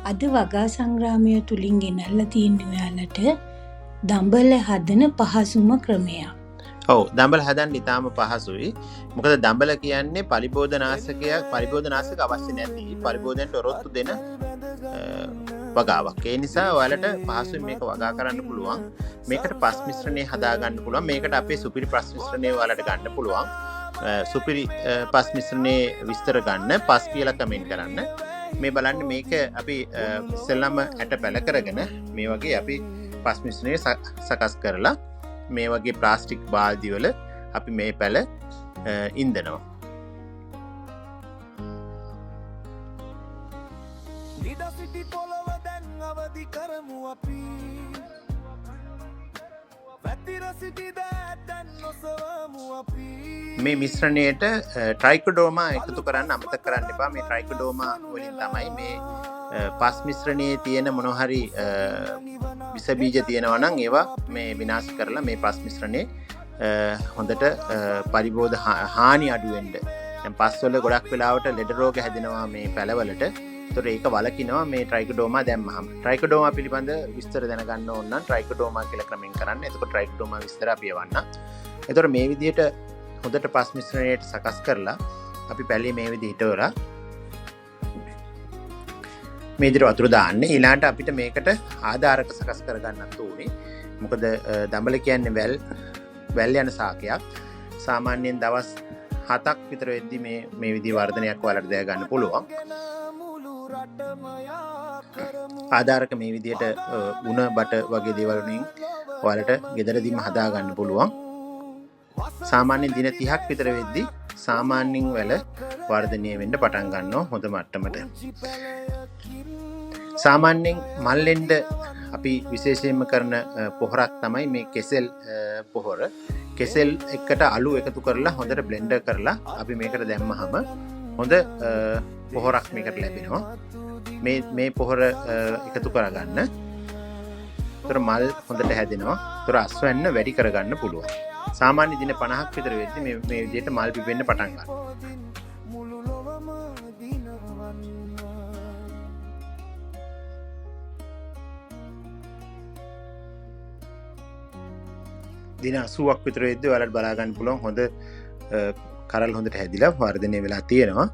අද වගා සංග්‍රාමය තුලින් ගෙනල්ලා තියෙන්නේ ඔයාලට දඹල හදන පහසුම ක්‍රමයක්. ඔව්, දඹල හදන්න ඉතාම පහසුයි. මොකද දඹල කියන්නේ පරිබෝධනාශකයක්, පරිබෝධනාශක අවශ්‍ය නැති පරිබෝධනයට ඔරොත්තු දෙන වගාවක්. ඒ නිසා ඔයාලට පහසුවෙන් මේක වගා කරන්න පුළුවන්. මේකට පස් මිශ්‍රණය හදා ගන්න පුළුවන්. මේකට අපේ සුපිරි පස් මිශ්‍රණය ඔයාලට ගන්න පුළුවන්. සුපිරි පස් මිශ්‍රණයේ විස්තර ගන්න පස් කියලා කමෙන්ට් කරන්න. මේ බලන්න මේක අපි ඉස්සෙල්ලාම ඇට පැල කරගෙන මේ වගේ අපි පස් මිශ්‍රණය සකස් කරලා මේ වගේ ප්ලාස්ටික් බාල්දි වල අපි මේ පැල ඉන්දනවා. මේ මිශ්‍රණයට ට්‍රයිකොඩෝමා එකතු කරන්න අමතක කරන්න එපා. මේ ට්‍රයිකොඩෝමා වලින් තමයි මේ පස් මිශ්‍රණයේ තියෙන මොන හරි විස බීජ තියෙනවා නම් ඒවා මේ විනාශ කරලා මේ පස් මිශ්‍රණේ හොඳට පරිබෝධ හානි අඩු වෙන්න. දැන් පස් වල ගොඩක් වෙලාවට ලෙඩ රෝග හැදෙනවා මේ පැලවලට. ඒතොර ඒක වලකිනවා මේ ට්‍රයිකොඩෝමා දැම්මහම. ට්‍රයිකොඩෝමා පිළිබඳ විස්තර දැනගන්න ඕන නම් ට්‍රයිකොඩෝමා කියලා ක්‍රමෙන් කරන්න. එතකොට ට්‍රයිකොඩෝමා විස්තර අපි එවන්නම්. එතකොට මේ විදිහට හොඳට පස් මිශ්‍රණයට සකස් කරලා අපි පැලේ මේ විදිහට හිටවලා මේ විදිහට වතුර දාන්න. ඊළඟට අපිට මේකට ආධාරක සකස් කරගන්නත් ඕනේ. මොකද දඹල කියන්නේ වැල් යන සාකයක්. සාමාන්‍යයෙන් දවස් 7ක් විතර වෙද්දි මේ විදිහ වර්ධනයක් ඔයාලට දැක ගන්න පුළුවන්. ආධාරක මේ විදිහට උණ බට වගේ දේවල් වලින් ඔයාලට ගෙදරදීම හදා ගන්න පුළුවන්. සාමාන්‍යයෙන් දින 30ක් විතර වෙද්දි සාමාන්‍යයෙන් වැල වර්ධනය වෙන්න පටන් ගන්නවා හොඳ මට්ටමට. සාමාන්‍යයෙන් මල්ලෙන්ඩ අපි විශේෂයෙන්ම කරන පොහොරක් තමයි මේ කෙසෙල් පොහොර. කෙසෙල් එකට අලු එකතු කරලා හොඳට බ්ලෙන්ඩර් කරලා අපි මේකට දැම්මහම හොඳ පොහොරක් මේකට ලැබෙනවා. මේ පොහොර එකතු කරගන්න. ඒතර මල් හොඳට හැදෙනවා. ඒතර අස්වැන්න වැඩි කරගන්න පුළුවන්. සාමාන්‍ය දින 50ක් විතර වෙද්දි මේ විදිහට මල් පිපෙන්න පටන් ගන්නවා. දින 80ක් විතර වෙද්දි ඔයාලට බලා ගන්න පුළුවන් හොඳ කරල් හොඳට හැදිලා වර්ධනය වෙලා තියෙනවා.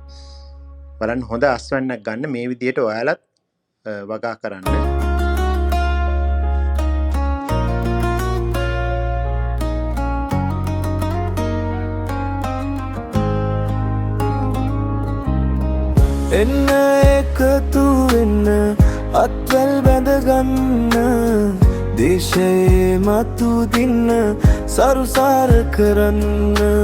බලන්න හොඳ අස්වැන්නක් ගන්න මේ විදිහට ඔයාලත් වගා කරන්න. එන්න එකතු වෙන්න අත්වැල් බැඳගන්න දේශයේ මතු දින්න සරුසාර කරන්න.